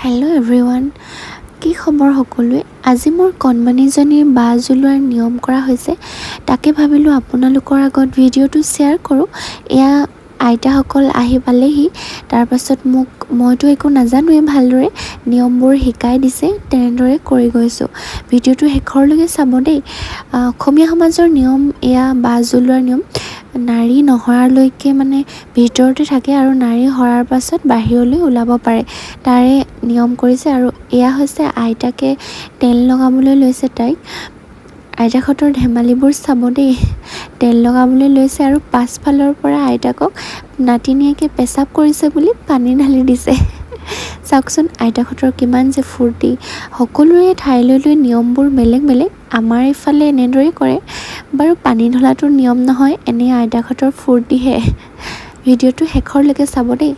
Hello' everyone, কি খবৰ সকলোৰে? আজি মোৰ কণমানিজনীৰ বাজ ওলোৱাৰ নিয়ম কৰা হৈছে। তাকে ভাবিলোঁ আপোনালোকৰ আগত ভিডিঅ'টো শ্বেয়াৰ কৰোঁ। এয়া আইতাসকল আহি পালেহি। তাৰপাছত মোক, মইতো একো নাজানোৱেই ভালদৰে, নিয়মবোৰ শিকাই দিছে, তেনেদৰে কৰি গৈছোঁ। ভিডিঅ'টো শেষৰলৈকে চাব দেই। অসমীয়া সমাজৰ নিয়ম এয়া, বাজ ওলোৱাৰ নিয়ম। নাড়ী নহৰালৈকে মানে ভিতৰতে থাকে আৰু নাড়ী সৰাৰ পাছত বাহিৰলৈ ওলাব পাৰে, তাৰে নিয়ম কৰিছে। আৰু এয়া হৈছে আইতাকে তেল লগাবলৈ লৈছে তাইক। আইতাকহঁতৰ ধেমালিবোৰ চাব দেই। তেল লগাবলৈ লৈছে আৰু পাছফালৰ পৰা আইতাকক নাতিনীয়েকে পেচাব কৰিছে বুলি পানী ঢালি দিছে। চাওকচোন, আইতাকহঁতৰ কিমান যে ফূৰ্তি! সকলোৰে ঠাইলৈ লৈ নিয়মবোৰ বেলেগ বেলেগ। আমাৰ এইফালে এনেদৰেই কৰে বাৰু। পানী ঢলাটো নিয়ম নহয়, এনেই আইতাকহঁতৰ ফূৰ্তিহে। ভিডিঅ'টো শেষৰলৈকে চাব দেই।